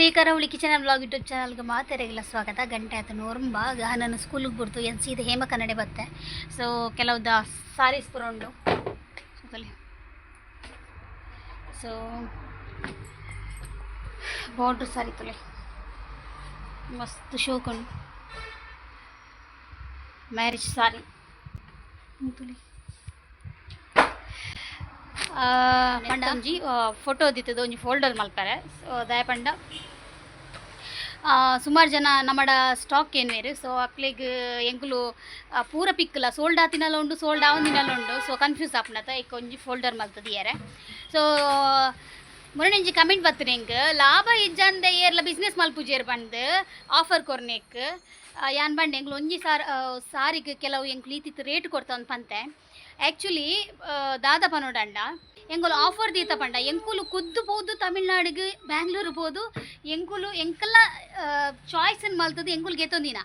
ಶ್ರೀ ಕರಾವಳಿ kitchen blog YouTube ಚಾನಲ್ಗೆ ಮಾತೆರೆಗೆಲ್ಲ ಸ್ವಾಗತ. ಗಂಟೆ ಆಯ್ತು ನೋರಂಬ ನಾನು ಸ್ಕೂಲಿಗೆ ಬಿಡ್ತು ಎನ್ ಸೀದ ಹೇಮ ಕನ್ನಡ ಬತ್ತೆ. ಸೊ ಕೆಲವ್ದ ಸಾರೀಸ್ ಪೂರ ಉಂಡು. ಸೊ ಬಾರ್ಡ್ರ್ ಸಾರಿ ತುಲೆ, ಮಸ್ತ್ ಶೋಕ್ ಉಂಡು. ಮ್ಯಾರೇಜ್ ಸಾರಿ ತುಲೆ. ಪಂಡ ಒಂಜಿ ಫೋಟೋ ದಿತ್ತದ ಒಂಜಿ ಫೋಲ್ಡರ್ ಮಲ್ಪರೆ. ಸೊ ದಾಯ ಪಂಡ ಸುಮಾರು ಜನ ನಮ್ಮಡ ಸ್ಟಾಕ್ ಏನ್ವೇರು. ಸೊ ಅಕ್ಲೆಗ್ ಎಂಕುಲು ಪೂರ ಪಿಕ್ಲ ಸೋಲ್ಡ್ ಆತಿನಲ ಉಂಡು, ಸೋಲ್ಡ್ ಆವಂದಿನಲ ಉಂಡು. ಸೊ ಕನ್ಫ್ಯೂಸ್ ಆಪುನತ ಇಕ್ ಒಂಜಿ ಫೋಲ್ಡರ್ ಮಲ್ತದಿಯರೆ. ಸೊ ಮುರಣಂಜಿ ಕಮೆಂಟ್ ಬತ್ತನೆ, ಎಂಕ್ ಲಾಭ ಇಜ್ಜಂದೆ ಏರ್ಲ ಬಿಸ್ನೆಸ್ ಮಲ್ಪುಜೇರ್ ಪಂದ್ ಆಫರ್ ಕೊರ್ನೆಕ್. ಯಾನ್ ಪಂಡೆ, ಎಂಕ್ಲು ಒಂಜಿ ಸಾರ್ ಸಾರಿಗೆ ಕೆಲವು ಎಂಕ್ಲು ಈತಿತ್ತು ರೇಟ್ ಕೊಡ್ತಂದು ಪಂತೆ. ಆ್ಯಕ್ಚುಲಿ ದಾದ ಪನೋಡಂಡ, ಎಂಕುಲು ಆಫರ್ ದೀತ ಪಂಡ ಎಂಕುಲು ಖುದ್ದು ಪೋದು ತಮಿಳ್ನಾಡಿಗೆ, ಬ್ಯಾಂಗ್ಳೂರು ಪೋದು ಎಂಕುಲು ಎಂಕಲ್ಲ ಚಾಯ್ಸ್ ಮಲ್ತದ್ದು ಎಂಕುಲು ಗೆತ್ತೊಂದಿನ.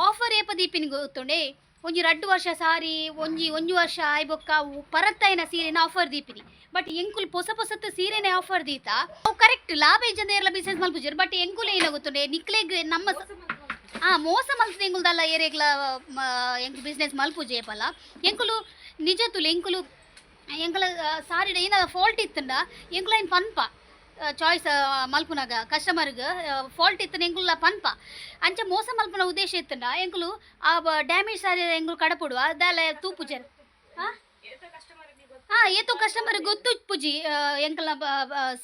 ಆಫರ್ ಏಪ ದೀಪಿನ ಗೊತ್ತುಂಡೆ? ಒಂಜಿ 2 ವರ್ಷ ಸಾರಿ, ಒಂಜಿ ಒಂಜಿ ವರ್ಷ ಆಯ್ ಬೊಕ್ಕ ಪರತ್ತೈನ ಸೀರೆನ ಆಫರ್ ದೀಪಿನಿ. ಬಟ್ ಎಂಕುಲು ಪೊಸ ಪೊಸತ್ ಸೀರೆನೆ ಆಫರ್ ದೀತ. ಅವು ಕರೆಕ್ಟ್, ಲಾಭ ಇಜ್ಜಂದೆ ಏರ್ಲ ಬಿಸ್ನೆಸ್ ಮಲ್ಪುಜೆರ್. ಬಟ್ ಎಂಕುಲು ಏನ ಗೊತ್ತುಂಡೆ, ನಿಕ್ಲೆಗ್ ನಮ್ಮ ಮೋಸ ಮಲ್ತದ ಎಂಕುಲ್ದಲ್ಲ. ಏರೆಗ್ಲ ಎಂಕುಲು ಬಿಸ್ನೆಸ್ ಮಲ್ಪುಜೆ ಏಪಲ. ಎಂಕುಲು ನಿಜ ತುಲೆ, ಎಂಕುಲು ಎಂಕಲ ಸಾರಿಡ ಏನಾದ ಫಾಲ್ಟ್ ಇತ್ತಂಡ ಎಂಕುಲು ಐನ್ ಪನ್ಪ. Choice ಮಲ್ಪುನಾಗ ಕಸ್ಟಮರ್ಗ್ fault ಇತ್ತಂಡ ಎಂಕುಲ ಪನ್ಪ. ಅಂಚ ಮೋಸ ಮಲ್ಪುನ ಉದ್ದೇಶ ಇತ್ತಂಡ ಎಂಕುಲು ಆ ಡ್ಯಾಮೇಜ್ ಸಾರಿ ಎಂಕುಲು ಕಡಪುಡುವ ದಾಲ ತೂಪುಜೆರ್. ಹಾಂ ಹಾಂ ಏತೋ ಕಸ್ಟಮರ್ ಗೊತ್ತು ಪುಜಿ ಎಂಕಲ್ನ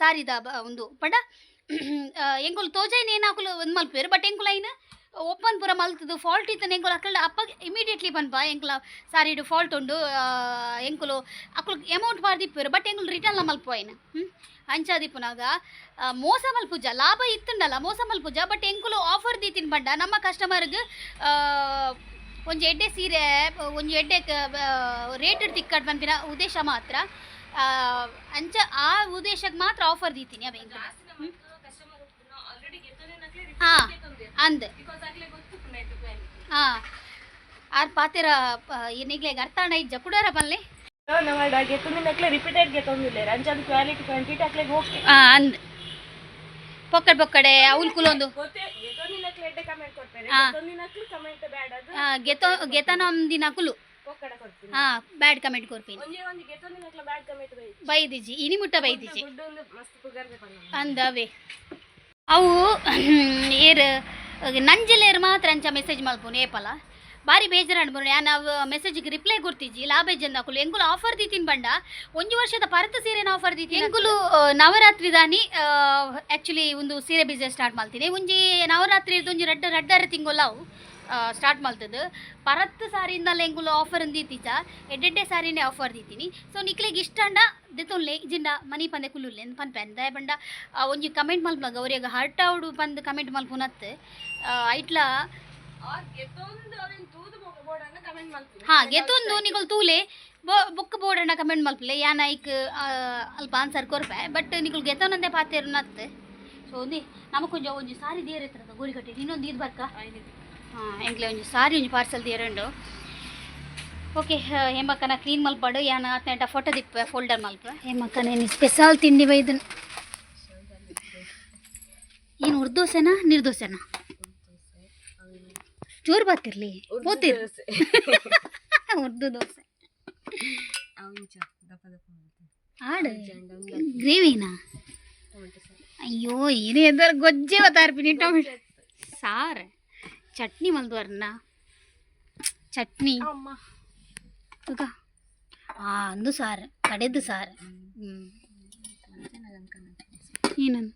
ಸಾರಿದ ಉಂದು ಪಂಡ ಎಂಕುಲು ತೋಜೈನ್ ಏನಾಕುಲು ಒಂದು ಮಲ್ಪುವೆರ್. ಬಟ್ ಎಂಕುಲು ಐನ್ ಓಪನ್ ಪೂರ ಮಲ್ತದು ಫಾಲ್ಟ್ ಇತ್ತಂಡ ಎಂಕುಲು ಅಕಲ್ಡ ಅಪ್ಪ ಇಮಿಡಿಯೇಟ್ಲಿ ಪನ್ಪ, ಎಂಕುಲ ಸಾರಿಡ್ ಫಾಲ್ಟ್ ಉಂಡು. ಎಂಕುಲು ಅಕುಲು ಅಮೌಂಟ್ ಪಾಡ್ದಿಪ್ಪುವೆರ್, ಬಟ್ ಎಂಕುಲು ರಿಟರ್ನ್ ಮಲ್ಪುವ ಐನ್. ಅಂಚಾದಿಪ್ಪುನಾಗ ಮೋಸ ಮಲ್ಪುಜ. ಲಾಭ ಇತ್ತುಂಡಲ್ಲ ಮೋಸ ಮಲ್ಪುಜ. ಬಟ್ ಎಂಕುಲು ಆಫರ್ ದೀತಿನ ಪಂಡ ನಮ್ಮ ಕಸ್ಟಮರ್ಗ್ ಒಂಜಿ ಎಡ್ಡೆ ಸೀರೆ, ಒಂಜಿ ಎಡ್ಡೆ ರೇಟ್ ತಿಕ್ಕಡ್ ಪನ್ಪಿನ ಉದ್ದೇಶ ಮಾತ್ರ. ಅಂಚ ಆ ಉದ್ದೇಶಕ್ಕೆ ಮಾತ್ರ ಆಫರ್ ದೀತೀನಿ ಅವೆ. ಹಾಂ, ಅಂದ್ ಹಾಂ ಆರ್ ಪಾತೆರ ನಿಗ್ಲೆಗ್ ಅರ್ಥ ಆಂಡ ಇಜ್ಜ ಕುಡಾರ ಪನ್ಲೆ. ನಮ್ಮ ಗೆತ್ತೊಂದಿನಕ್ಲೆ ರಿಪೀಟೆಡ್ ಗೆತ್ತೊಂದಿಲ್ಲ. ಅಂಚಾದ ಕ್ವಾಲಿಟಿ ಕ್ವಾಂಟಿಟಿ ಅಕ್ಲೆಗ್ ಓಕೆ. ಹಾಂ, ಅಂದ್ ಪೊಕ್ಕಡೆ ಪೊಕ್ಕಡೆ ಅವ್ಲು ಕುಲೊಂದು. ಗೊತ್ತೇ ಗೆತ್ತೊಂದಿನಕ್ಲೆ ಎಡ್ಡೆ ಕಮೆಂಟ್ ಕೊಡ್ತಾರೆ. ಗೆತ್ತೊಂದಿನಕ್ಲು ಕಮೆಂಟ್ ಬ್ಯಾಡ್ ಅದು. ಗೆತೋ ಗೆತನೊಂದಿನಕುಲು ಪೊಕ್ಕಡ ಕೊಡ್ತೀನಿ. ಹಾಂ, ಬ್ಯಾಡ್ ಕಮೆಂಟ್ ಕೊರ್ಪಿನಿ. ಒಂಜಿ ಒಂಜಿ ಗೆತ್ತೊಂದಿನಕ್ಲೆ ಬ್ಯಾಡ್ ಕಮೆಂಟ್ ಬೈ. ಬೈದಿಜಿ, ಇನಿ ಮುಟ್ಟ ಬೈದಿಜಿ. ಗುಡ್ಡು ಒಂದು ಮಸ್ತ್ ಪುಗರ್ದೆ ಪನ್ನ. ಅಂದವೇ ಅವು ಏರ್ ನಂಜಲೇರ್ ಮಾತ್ರ ಅಂಚ ಮೆಸೇಜ್ ಮಲ್ಪುನು ಏಪಲ. ಬಾರಿ ಬೇಜಾರು ಬರು. ಯಾನ್ ಅವು ಮೆಸೇಜ್ಗೆ ರಿಪ್ಲೈ ಕೊಡ್ತಿಜ್ಜಿ. ಲಾಭ ಇಜ್ಜಂದ ಅಕುಲು ಎಂಕುಲು ಆಫರ್ ದೀತಿನ ಪಂಡ ಒಂಜಿ ವರ್ಷದ ಪರತ ಸೀರೆನ ಆಫರ್ ದೀತಿ ಎಂಕುಲು. ನವರಾತ್ರಿ ದಾನಿ ಆ್ಯಕ್ಚುಲಿ ಒಂದು ಸೀರೆ ಬಿಸ್ನೆಸ್ ಸ್ಟಾರ್ಟ್ ಮಲ್ತೀನಿ. ಒಂಜಿ ನವರಾತ್ರಿ ಒಂಜಿ ರಡ್ಡ್ ರಡ್ಡರ ತಿಂಗೊಲ್ಲ ಅವು ಸ್ಟಾರ್ಟ್ ಮಲ್ತದ್ದು. ಪರತ್ತು ಸಾರಿಯಿಂದಲ್ಲ ಎಂಕುಲು ಆಫರ್ ದೀತಿಚ, ಎಡ್ಡೆಡ್ಡೆ ಸಾರಿನೇ ಆಫರ್ ದೀತೀನಿ. ಸೊ ನಿಕ್ಲೆಗ್ ಇಷ್ಟ ಅಂಡ ದೆತೊನ್ಲೆ, ಇಜಿಂಡ ಮನಿ ಪಂದೆ ಕುಲ್ಲುಲ್ಲೆ ಪನ್ಪೆ. ದಾಯ ಪಂಡ ಒಂಜಿ ಕಮೆಂಟ್ ಮಲ್ಪುನಾಗ ಅವರಿಗೆ ಹರ್ಟ್ ಆವಡು ಪಂದ್ ಕಮೆಂಟ್ ಮಲ್ಪುನತ್ ಐಟ್ಲ. ಆರ್ ಗೆತ್ತೊಂದು ಅವೆನ್ ತೂದು ಬೋಡನ್ನ ಕಮೆಂಟ್ ಮಲ್ತೀನಿ. ಹಾ, ಗೆತ್ತೊಂದು ನಿಕುಲು ತೂಲೆ, ಬೊಕ್ಕ ಬೋಡಣ್ಣ ಕಮೆಂಟ್ ಮಲ್ಪಲೆ. ಯಾನ್ ಐಕ್ ಅಲ್ಪ ಆನ್ಸರ್ ಕೊರ್ಪೆ. ಬಟ್ ನಿಕುಲು ಗೆತ್ತೊಂದೇ ಪಾತೆರುನತ್. ಸೊ ಒಂದಿ ನಮಕ್ ಒಂಜಿ ಒಂಜಿ ಸಾರಿ ದೇರ್ ಇತ್ತದ ಗೋರಿಕಟ್ಟೆ. ಇನ್ನೊಂದು ಇದು ಬರ್ಕ. ಹಾಂ, ಎಂಕ್ಲೆ ಒಂಜಿ ಸಾರಿ ಒಂಜಿ ಪಾರ್ಸಲ್ ದೇರುಂಡು. ಓಕೆ ಹೇಮಕ್ಕನ ಕ್ಲೀನ್ ಮಲ್ಪಾಡು. ಯಾನ್ ಆತ್ನೇಟ ಫೋಟೋ ದಿಪ್ಪೆ, ಫೋಲ್ಡರ್ ಮಲ್ಪ. ಹೇಮಕ್ಕನ ಏನು ಸ್ಪೆಷಲ್ ತಿಂಡಿ ಬೈದನ್? ಏನು, ಉರ್ದೋಸೆನಾ ನೀರ್ದೋಸೆನಾ? ಜೋರು ಬಾತಿರ್ಲಿ ಪೋತಿರ್. ಉರ್ದು ದೋಸೆ ಆಡು ಗ್ರೇವಿನಾ? ಅಯ್ಯೋ, ಏನೇ ಎದ್ದರ ಗೊಜ್ಜೆ ಬತ್ತಾರ್ಪಿನಿ. ಟೊಮೆಟೊ ಸಾರು, ಚಟ್ನಿ ಮಲ್ದುವರ್ನ ಚಟ್ನಿ. ಅಮ್ಮ. ತುಗ ಆ ಅಂದು ಸಾರು, ಕಡೆದು ಸಾರು. ಏನನ್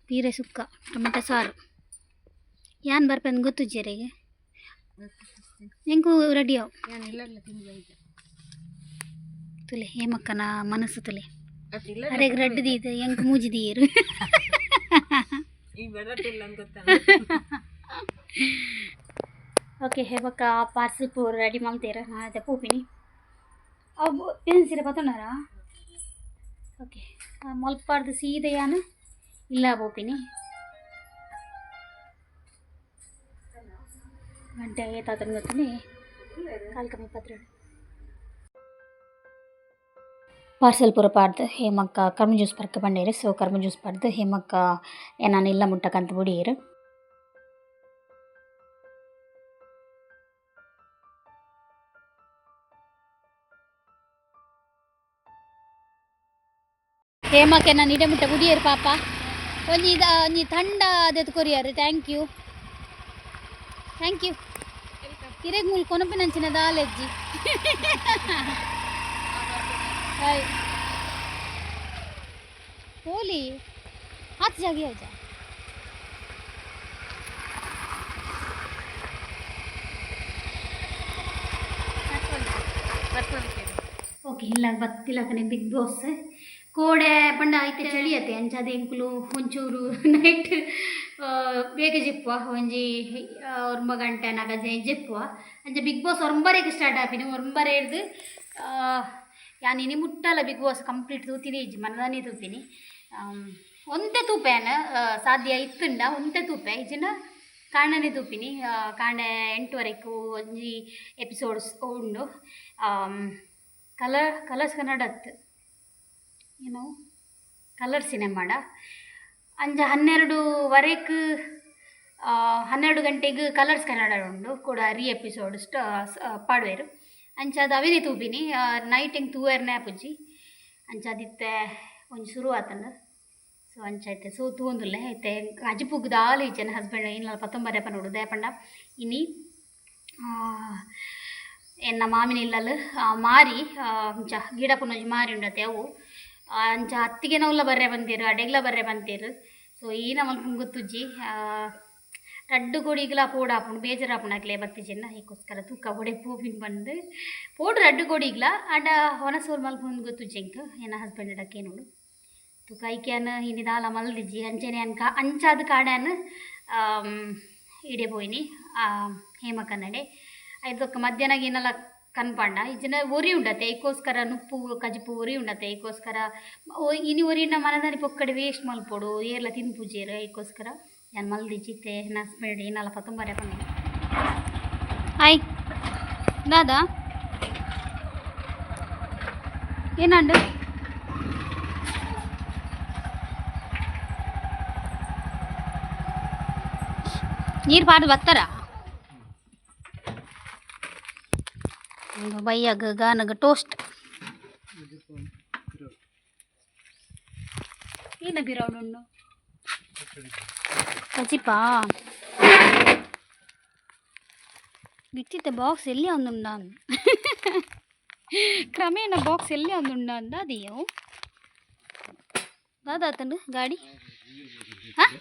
ಪೀರೆ ಸುಕ್ಕ, ಟೊಮೆಟೊ ಸಾರು. ಯಾನ್ ಬರ್ಪೆಂದು ಗೊತ್ತು ಜರಿಗೆ ಎಂಕು ರೆಡಿ ಅವು. ನಾನು ಇಲ್ಲ ತಿಂದು ಬೈದೆ. ತುಲೆ ಹೇಮಕ್ಕನ ಮನಸ್ಸು ತುಲೆ. ಇಲ್ಲ. ಅರೆಗ್ ರಡ್ಡು ದೀದು ಎಂಕ್ ಮೂಜಿ ದೀರು. ಈ ಬಡಟಿಲ್ಲ ಅಂತ ಗೊತ್ತಾ. ಓಕೆ ಹೇಮಕ್ಕ ಪಾರ್ಸಲ್ ಪೂರ ರೆಡಿ ಮಲ್ತೇರ. ನಾನು ಅದೇ ಪೋಪಿನಿ. ಅವು ಪೆನ್ ಸೀರೆ ಪತ್ತೊಂಡಾರಾ? ಓಕೆ, ಮಲ್ಪಾರ್ದು ಸೀದೆ ಯಾನು ಇಲ್ಲ ಪೋಪಿನಿ. ಗಂಟೆ ಏತಾತನ ಗೊತ್ತನೆ, ಕಾಲು ಕಮ್ಮಿ ಪತ್ರ. ಪಾರ್ಸೆಲ್ ಪೂರ ಪಾಡ್ದ್ ಹೇಮಕ್ಕ ಕರ್ಂಬು ಜ್ಯೂಸ್ ಪರ್ಕ ಪಂಡೆರ್. ಸೊ ಕರ್ಂಬು ಜ್ಯೂಸ್ ಪರ್ದ್ ಹೇಮಕ್ಕ ಎನನ್ ಇಲ್ಲ ಮುಟ್ಟ ಕಂತ್ ಬುಡಿಯೆರ್. ಹೇಮಕ್ಕ ಎನನ್ ಇಡೆ ಮುಟ್ಟ ಬುಡಿಯೆರ್ ಪಾಪ. ಒಂಜಿ ಒಂಜಿ ಥಂಡ ದೆತ್ತ್ courier. Thank you, thank you. ಇರೆಗ್ ಮೂಲು ಕೊನಪಿನಂಚಿನ ದಾಲೆಜ್ಜಿ. ಹಾಯ್ ಹೋಲಿ ಆತ್ ಜಾಗೆ ಆಯ್ತಾ? ಓಕೆ, ಇಲ್ಲ ಬತ್ತಿಲಕನೆ ಬಿಗ್ ಬಾಸ್ ಕೋಡೆ ಪಂಡ ಐತೆ ಚಳಿ ಅತೆ. ಅಂಚಾದ ಎಂಕುಲು ಒಂಚೂರು ನೈಟ್ ಬೇಗ ಜೆಪ್ಪುವ, ಒಂಜಿ 9 ಗಂಟೆ ನಾಗ ಜೆಪ್ಪುವ. ಅಂಚ ಬಿಗ್ ಬಾಸ್ ಒಂಬರೆಗೆ ಸ್ಟಾರ್ಟ್ ಆಪಿನಿ. ಒಂಬರೆ ಹಿಡ್ದು ಯಾನ್ ಇನಿ ಮುಟ್ಟಲ ಬಿಗ್ ಬಾಸ್ ಕಂಪ್ಲೀಟ್ ತೂತಿನಿ ಇಜ್ಜಿ, ಮನದಾನಿ ತೂಪಿನಿ. ಒಂತೆ ತೂಪೇನ ಸಾಧ್ಯ ಇತ್ತುಂಡ ಒಂತೆ ತೂಪೆ, ಇಜ್ಜಿಂಡ ಕಾಂಡನೆ ತೂಪಿನಿ. ಕಾಂಡೆ 8ವರೆಗೂ ಒಂಜಿ ಎಪಿಸೋಡ್ಸ್ ಉಂಡು. ಕಲರ್ಸ್ ಕನ್ನಡ ಅತ್ತು ಏನು ಕಲರ್ ಸಿನಿಮಾಡ. ಅಂಚ 12ವರೆಗೆ, 12 ಗಂಟೆಗೆ ಕಲರ್ಸ್ ಕನ್ನಡ ಉಂಡು ಕೂಡ, ರೀ ಎಪಿಸೋಡ್ ಪಾಡುವೆರು. ಅಂಚಾದ್ ಅವೇನೆ ತೂಪಿನಿ. ನೈಟ್ ಎಂಕ್ ತೂವೆರ್ನೆ ಆಪುಜಿ. ಅಂಚಾದಿತ್ತೆ ಒಂಜಿ ಶುರು ಆತಂಡ್. ಸೊ ಅಂಚ ಇತ್ತೆ ಸೊ ತೂವೊಂದುಲ್ಲೆ. ಇತ್ತೆ ಕಜಿಪುಗ್ ದಾಲ ಇಜ್ಜಿ. ಎನ್ನ ಹಸ್ಬೆಂಡ್ ಇಲ್ಲಲ್ ಪತ್ತೊಂಬರೆ ಪನೊಡು. ದಾಯೆ ಪಂಡ ಇನಿ ಎನ್ನ ಮಾಮಿನ ಇಲ್ಲಲ್ ಮಾರಿ ಅಂಚ ಗಿಡಪುನ ಒಂಜಿ ಮಾರಿ ಉಂಡತೆ ಅವು. ಅಂಚ ಅತ್ತಿಗೆನವುಲ ಬರ್ರೆ ಪಂತೆರ್, ಅಡೆಗ್ಲ ಬರ್ರೆ ಪಂತೆರ್. ಸೊ ಈನ ಮಲ್ಪುನ ಗೊತ್ತುಜ್ಜಿ. ರಡ್ಡ್ ಕೋಡಿಗ್ಲ ಪೋಡಾಪುಂಡು, ಬೇಜಾರಾಪುಂಡು ಅಕ್ಲೆ ಬತ್ತಿಜೆನ್ನ. ಐಕೋಸ್ಕರ ತೂಕ ಒಡೆ ಪೋಪಿನ ಪಂದ್. ಪೋಡು ರಡ್ಡ್ ಕೋಡಿಗ್ಲ, ಆಂಡ ವನಸೋಲ್ ಮಲ್ಪುಂದು ಗೊತ್ತುಜ್ಜಿ ಎಂಕ್. ಎನ್ನ ಹಸ್ಬೆಂಡ್ ಕೇನೋಡು ತೂಕ. ಐಕೆ ಯಾನ್ ಇನಿ ದಾಲ ಮಲ್ದಿಜ್ಜಿ. ಅಂಚನೆ ಯಾನ್ ಕಾ ಅಂಚಾದ್ ಕಾಡ್ಯಾನ್ ಇಡೆ ಪೋಯಿನಿ ಹೇಮಕನ್ನಡೆ. ಐದೊಕ್ಕ ಮಧ್ಯಾಹ್ನ ಏನಲ ಕನ್ಪಂಡ ಇಜ್ಜಿಂಡ ಒರಿ ಉಂಡತೆ. ಐಕೋಸ್ಕರ ನುಪ್ಪು ಕಜಿಪು ಒರಿ ಉಂಡತೆ. ಐಕೋಸ್ಕರ ಇನಿ ಒರಿನ ಮನದಾನಿ ಪೊಕ್ಕಡೆ ವೇಸ್ಟ್ ಮಲ್ಪೊಡು, ಏರ್ಲ ತಿನ್ಪುಜೆರ್. ಐಕೋಸ್ಕರ ಯಾನ್ ಮಲ್ದಿಜ್ಜಿ. ಇತ್ತೆ ಎನ್ನ ಹಸ್ಬೆಂಡ್ ಏನಲ ಪತ್ತೊಂಬರೆ ಪಂಡೆ. ಹಾಯ್ ದಾದಾ, ಏನಾಂಡ್? ನೀರು ಪಾಡ್ದು ಬತ್ತಾರ? ಬಯ್ಯಾಗ ಗಾನಗ ಟೋಸ್ಟ್ ಏನ ಬಿರೌಂಡು ಕಜಿಪಾ ಬಿತ್ತಿದ್ದ ಬಾಕ್ಸ್ ಎಲ್ಲಿ ಒಂದುಂಡ? ಕ್ರಮೇಣ ಬಾಕ್ಸ್ ಎಲ್ಲಿ ಒಂದುಂಡ ಅಂದ ಅದಿಯೋ ದಾದಾತಂಡು ಗಾಡಿ. ಹಾಂ,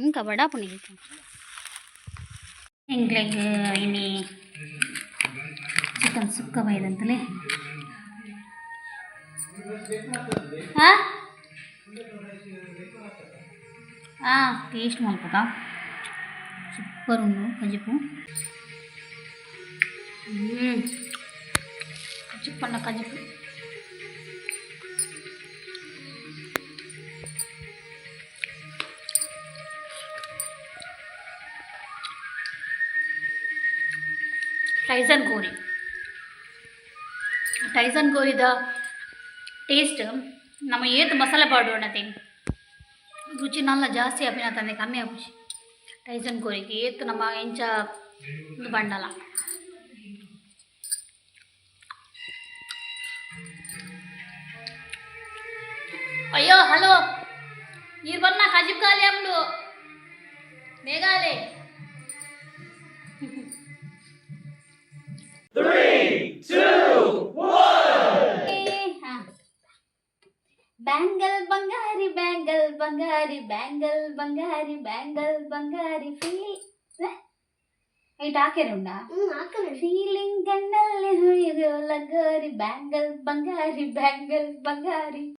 ఇంకా ಬಡಾಪುನಿ ಎಂಕ್ಲೆಗ್ ಇನಿ ಚಿಕನ್ ಸುಕ್ಕ ಬೈದಂತಲೇ. ಹಾಂ ಹಾಂ, ಟೇಸ್ಟ್ ಮಲ್ಪುಗ. ಸೂಪರ್ ಉಂಡು ಕಜಿಪು. ಕಜಿಪು ಪಂಡ ಕಜಿಪು. ಟೈಸನ್ ಕೋರಿ, ಟೈಸನ್ ಕೋರಿದ ಟೇಸ್ಟ್ ನಮ್ಮ ಏತ್ ಮಸಾಲೆ ಪಾಡೋಣತೆ ರುಚಿ ನಲ್ಲ ಜಾಸ್ತಿ ಆಪಿನ ತಂದೆ ಕಮ್ಮಿ ಆಪುಜಿ. ಟೈಸನ್ ಕೋರಿಗೆ ಏತ್ ನಮ್ಮ ಎಂಚ ಉಂದು ಬಂಡಲ. ಅಯ್ಯೋ, ಹಲೋ, ನೀರು ಬನ್ನ ಕಜಿಪ್ ಖಾಲಿ ಆಪುಂಡು, ಬೇಗಾಲೆ. 3, 2, 1. ಬ್ಯಾಂಗಲ್ ಬಂಗಾರಿ, ಬ್ಯಾಂಗಲ್ ಬಂಗಾರಿ, ಬ್ಯಾಂಗಲ್ ಬಂಗಾರಿ, ಬ್ಯಾಂಗಲ್ ಬಂಗಾರಿ, ಫೀಲಿ ಐಟ್ ಹಾಕ್ಯಾರ. ಫೀಲಿಂಗ್ ಕಣ್ಣಲ್ಲಿ ಹುಯ್ಯೋ ಲಗೋರಿ, ಬ್ಯಾಂಗಲ್ ಬಂಗಾರಿ, ಬ್ಯಾಂಗಲ್ ಬಂಗಾರಿ.